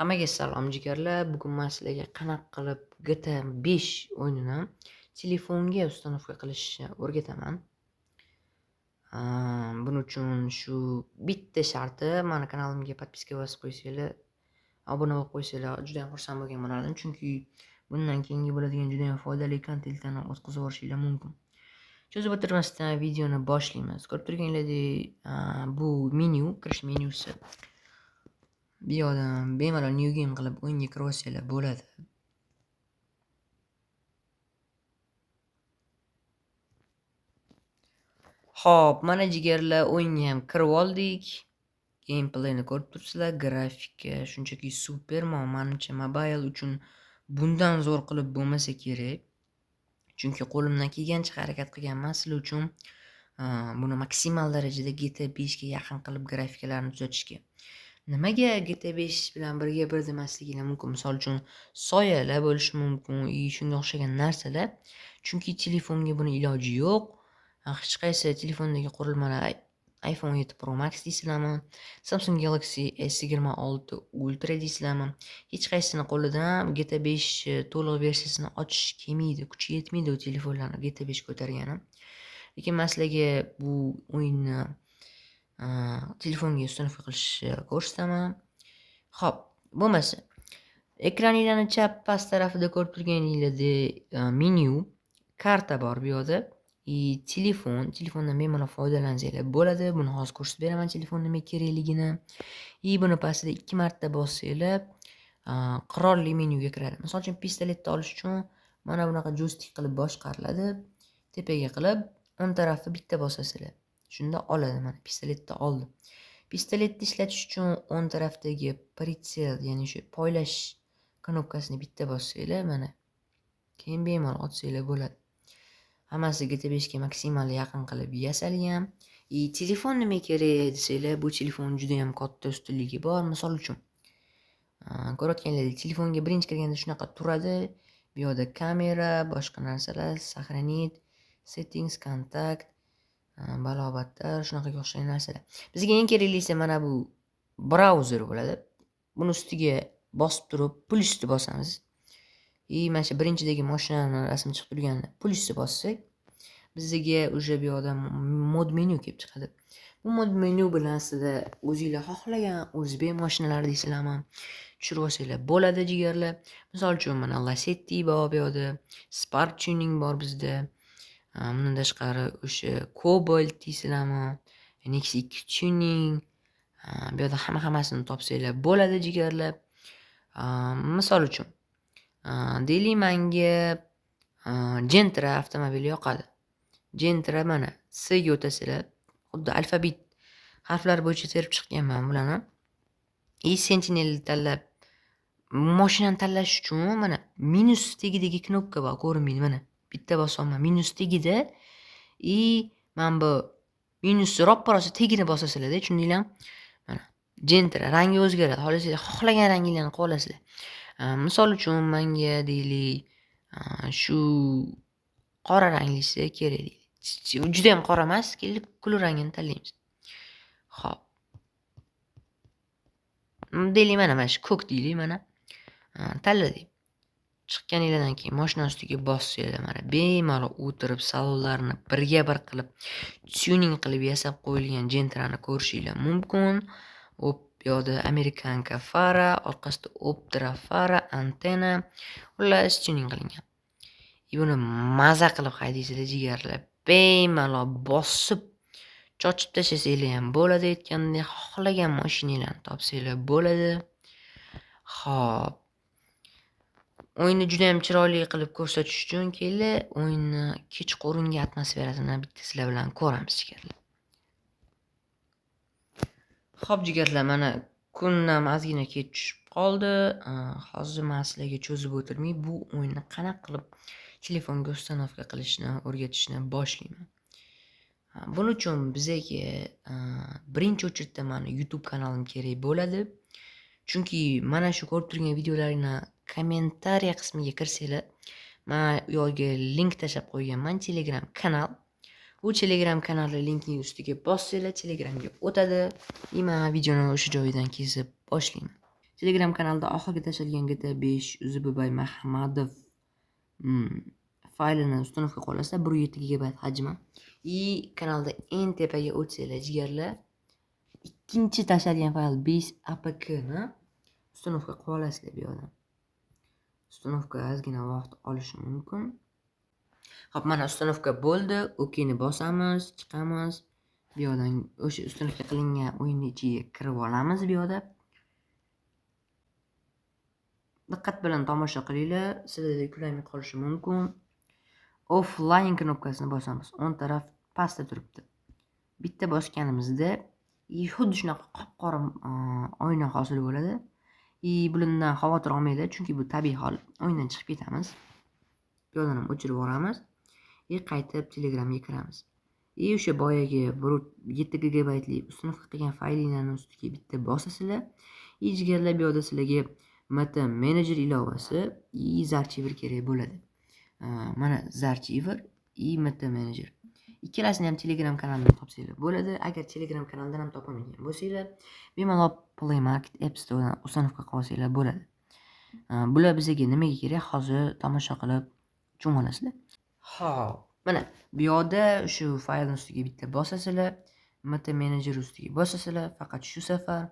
Hammaga salom jigarlar. Bugun men sizlarga qanaqa qilib GTA 5 o'yinini telefonga установка qilishni o'rgataman. Buning uchun shu bitta sharti mani kanalimga подписка bosib qo'ysanglar, obuna bo'lib qo'ysanglar juda ham xursand bo'lgan bo'lardim. Chunki bundan keyingi bo'ladigan juda ham foydali kontentlarni o'tkazib yuborishinglar mumkin. Cho'zib o'tirmasdan videoni boshlaymiz. Ko'rib turganlaringdek, bu menyu, kirish menyusi. Bu yoqdan bemalol new game qilib o'yinga kirib olsanglar bo'ladi. Xo'p, mana jigarlar o'yinga ham kirib oldik. Gameplayni ko'rib turibsizlar, grafika shunchaki super, manimcha mobile uchun bundan zo'r qilib bo'lmasa kerak. Chunki qo'limdan kelgancha harakat qilganman sizlar uchun buni maksimal darajada GTA 5 ga yaqin qilib grafikalarni tuzatishga. Nimaga GTA 5 bilan birga bir demasliginglar mumkin? Misol uchun soyalar bo'lishi mumkin, shunga o'xshagan narsalar. Chunki telefonga buni iloji yo'q. Hech qaysi telefondagi qurilmalar iPhone 7 Pro Max deysizlarmi, Samsung Galaxy S26 Ultra deysizlarmi, hech qaysini qo'lidan GTA 5 to'liq versiyasini ochish kelmaydi, kuchi yetmaydi u telefonlarni GTA 5 ko'targani. Lekin men sizlarga bu o'yinni telefonga установка qilishni ko'rsataman. Xo'p, bo'lmasa ekraninglarni chap past tarafida ko'rib turganinglardek menyu, karta bor bu yoqda. Telefon, telefondan bemalol foydalansanglar bo'ladi. Buni hozir ko'rsatib beraman telefon nima kerakligini. Buni pastida 2 marta bossanglar, qirolli menyuga kiradi. Misol uchun pistoletni olish uchun mana bunaqa joystick qilib boshqariladi. Tepaga qilib, o'ng tarafni bitta bosasizlar. Shunda oladi, mana pistoletni oldi. Pistoletni ishlatish uchun o'ng tarafdagi pritsel, ya'ni shu poylash knopkasini bitta bossanglar, mana keyin bemalol otsanglar bo'ladi. Hammasi GTA 5 ga maksimal yaqin qilib yasalgan. Telefon nima kerak desanglar, bu telefon juda ham katta ustunligi bor. Misol uchun, ko'rayotganlaringizdek telefonga birinchi kirganda shunaqa turadi. Bu yoqda kamera, boshqa narsalar, saqlanit, settings, kontakt, balobatlar, shunaqaga o'xshagan narsalar. Bizga eng keraklisi mana bu brauzer bo'ladi. Buni ustiga bosib turib plyusni bosamiz. Mana shu birinchidagi mashinani rasmi chiqib turganini plyusni bossak, bizga уже bu yoqda mod menyu kelib chiqadi. Bu mod menyu bilan sizlar o'zinglar xohlagan o'zbek mashinalari deysizlarmi, tushirib olsanglar bo'ladi jigarlar. Misol uchun mana Lacetti bor bu yoqda, Spark Tuning bor bizda. Bundan tashqari o'sha Cobalt deysizlarmi, NX2 Tuning, bu yoqda hammasini topsanglar bo'ladi jigarlar. Misol uchun, deylik menga Gentra avtomobili yoqadi. Gentra mana C ga o'tasizlar, xuddi alfabet harflar bo'yicha terib chiqqanman bularni. Sentinelni tanlab, mashinani tanlash uchun mana minus tagidagi knopka bor, ko'rinmaydi mana. Bitta bosaman minus tagida mana bu minusni roppa-rosa tagini bosasizlar-da, tushundinglarmi? Mana Gentra rangi o'zgaradi. Xohlasanglar xohlagan ranginglarni qilib olasizlar. Misol uchun menga deylik, shu qora ranglisi kerak deylik. Juda ham qora emas, kelib kulur rangini tanlaymiz. Xo'p. Deylik mana shu ko'k deylik mana. Tanladik. Chiqqaninglardan keyin mashina ustiga bossanglar mana bemalol o'tirib salonlarni birga bir qilib tuning qilib yasab qo'yilgan Gentrani ko'rishinglar mumkin. Bu yoqda amerikanka fara, orqasida Optra fara, antena, xullas tuning qilingan. Buni maza qilib haydaysizlar jigarlar. Bemalol bosib chochib tashlasanglar ham bo'ladi, aytgandek xohlagan mashinanglarni topsanglar bo'ladi. Xo'p. O'yinni juda ham chiroyli qilib ko'rsatish uchun keldi, o'yinni kechqurungi atmosferasini bitta sizlar bilan ko'ramiz jigarlar. Xo'p jigarlar, mana kundan ozgina kech tushib qoldi. Hozir men sizlarga cho'zib o'tirmay bu o'yinni qanaqa qilib telefonga установка qilishni o'rgatishni boshlayman. Buning uchun bizga birinchi o'rinda mani YouTube kanalim kerak bo'ladi. Chunki mana shu ko'rib turgan videolaringni kommentariya qismiga kirsanglar, men u yoqga link tashlab qo'yganman, Telegram kanal. U Telegram kanali linkining ustiga bossanglar, Telegramga o'tadi. Men videoni o'sha joyidan kesib boshlayman. Telegram kanalda oxirgi tashalgan GTA 5 Uzbay Mahmadov faylini установка qo'yasizlar, 1.7 GB hajmi. И kanalda eng tepaga o'tsanglar jigarlar, ikkinchi tashalgan fayl 5 APK ni установка qilib olasizlar bu yoqdan. Установка ozgina vaqt olishi mumkin. Xo'p, mana установка bo'ldi. OK ni bosamiz, chiqamiz. Bu yoqdan o'sha установка qilingan o'yinni ichiga kirib olamiz bu yoqda. Diqqat bilan tomosha qilinglar, sizlarda yuklanmay qolishi mumkin. Offline knopkasini bosamiz. O'ng taraf pastda turibdi. Bitta bosganimizda xuddi shunaqa qop-qora oyna hosil bo'ladi. Bundan xavotir olmanglar, chunki bu tabiiy hol. O'yindan chiqib ketamiz. Bu yoqdan ham o'chirib yuboramiz. Qaytib Telegramga kiramiz. O'sha boyagi 1.7 gigabaytli установка qilgan faylinglarning ustiga bitta bosasizlar. Jigarlar, bu yoqda sizlarga MT Manager ilovasi Zarchiver kerak bo'ladi. Mana Zarchiver MT Manager. Ikkalasini ham Telegram kanalidan topsanglar bo'ladi. Agar Telegram kanalidan ham topolmagan bo'lsanglar, bemalol Play Market App Store'dan установка qilib olsanglar bo'ladi. Bular bizga nimaga kerak? Hozir tomosha qilib tushunib olasizlar. Xo'p, mana bu yoqda shu faylning ustiga bitta bosasizlar, MT Manager ustiga bosasizlar, faqat shu safar.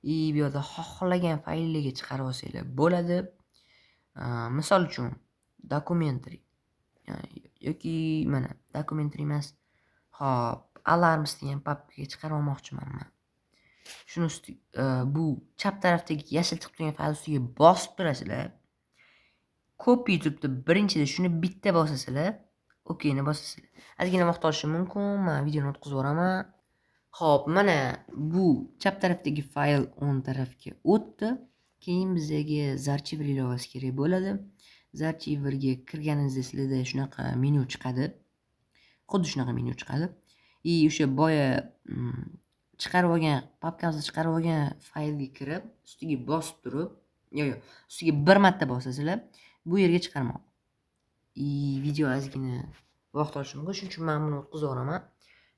Bu yoqda xohlagan fayllarga chiqarib olsanglar bo'ladi. Misol uchun documentary yoki mana documentary emas. Xo'p, alarms degan papkaga chiqarib olmoqchiman men. Shuni ustiga bu chap tarafdagi yashil chiqib turgan fayl ustiga bosib turasizlar. Copy turibdi birinchida, shuni bitta bosasizlar, OK ni bosasizlar. Ozgina vaqt olishi mumkin, men videoni o'tkazib yuboraman. Xo'p, mana bu chap tarafdagi fayl o'ng tarafga o'tdi. Keyin bizga Zarchiver ilovasi kerak bo'ladi. Zarchiverga kirganingizda sizlarda shunaqa menyu chiqadi. Xuddi shunaqa menyu chiqadi. O'sha boya chiqarib olgan papkamizda chiqarib olgan faylga kirib, ustiga bosib turib, yo'q, ustiga bir marta bosasizlar, bu yerga chiqarmoq. Video ozgina vaqt olishi mumkin, shuning uchun men buni o'tkazib yuboraman.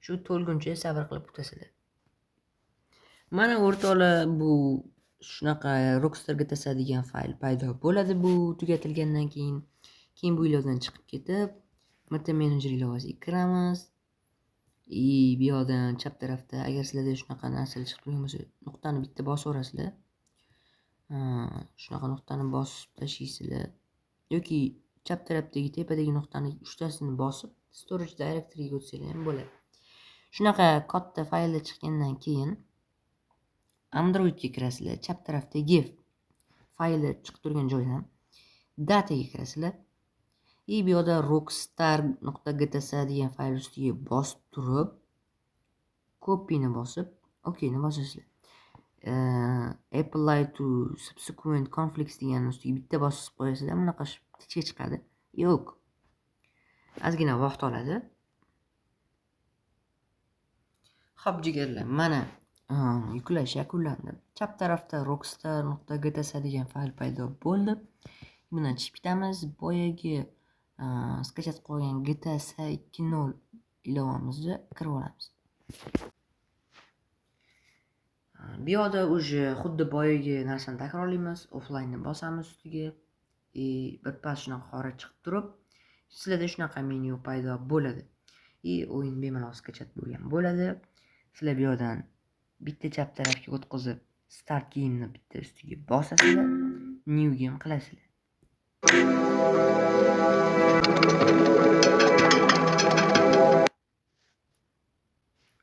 Shu to'lguncha sabr qilib kutasizlar. Mana o'rtoqlar, bu shunaqa Rockstar GTA degan fayl paydo bo'ladi bu tugatilgandan keyin. Keyin bu ilovadan chiqib ketib, MT Manager ilovasiga kiramiz. Bu yoqdan chap tarafda agar sizlarda shunaqa narsalar chiqib turgan bo'lsa, nuqtani bitta bosib yuborasizlar. Shunaqa nuqtani bosib tashlaysizlar yoki chap tarafdagi tepadagi nuqtani uchtasini bosib Storage Directoryga o'tsanglar ham bo'ladi. Shunaqa katta fayllar chiqqandan keyin Androidga kirasizlar, chap tarafdagi fayllar chiqib turgan joydan dataga kirasizlar. Bu yoqda rockstar.gts degan fayl ustiga bosib turib, copyni bosib, OK ni bosasizlar. Apply to subsequent conflicts degan ustiga bitta bosib qo'yasizlar, bunaqa tichga chiqadi. Yo'q. Ozgina vaqt oladi. Xo'p, jigarlar, mana yuklash yakunlandi. Chap tarafda rockstar.gts degan fayl paydo bo'ldi. Bundan chiqib ketamiz. Boyagi skachat qo'ygan GTA 2.0 ilovamizni kirib olamiz. Bu yoqda уже xuddi boyagi narsani takrorlaymiz. Offline ni bosamiz ustiga. Bir pas shunaqa qora chiqib turib, sizlarda shunaqa menyu paydo bo'ladi. O'yin bemalol skachat bo'lgan bo'ladi. Sizlar bu yoqdan bitta chap tarafga o'tkazib, Start Game'ni bitta ustiga bosasizlar, New Game qilasizlar.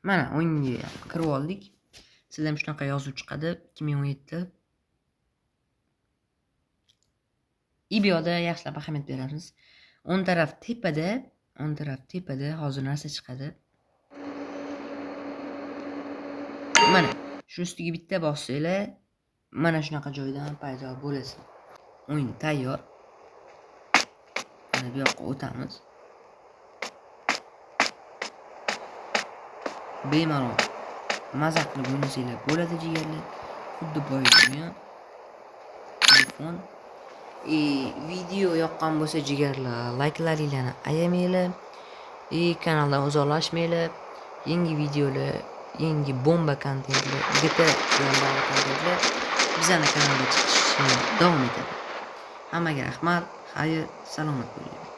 Mana o'yinga kirib oldik. Sizlar ham shunaqa yozuv chiqadi 2017. Bu yoqda yaxshilab ahamiyat beramiz. O'ng taraf tepada, hozir narsa chiqadi. Mana shu ustiga bitta bossanglar, mana shunaqa joydan paydo bo'lasiz. O'yin tayyor. Mana bu yoqqa o'tamiz. Bemalol maza qilib o'ynasanglar bo'ladi jigarlar. Xuddi boyagi telefon. Video yoqqan bo'lsa jigarlar, layklaringlarni ayamanglar. Kanaldan uzoqlashmanglar. Yangi videolar, yangi bomba kontentlar, GTA bilan bog'liq kontentlar Bizani kanalda chiqishi davom etadi. Hammaga rahmat, xayr, salomat bo'linglar.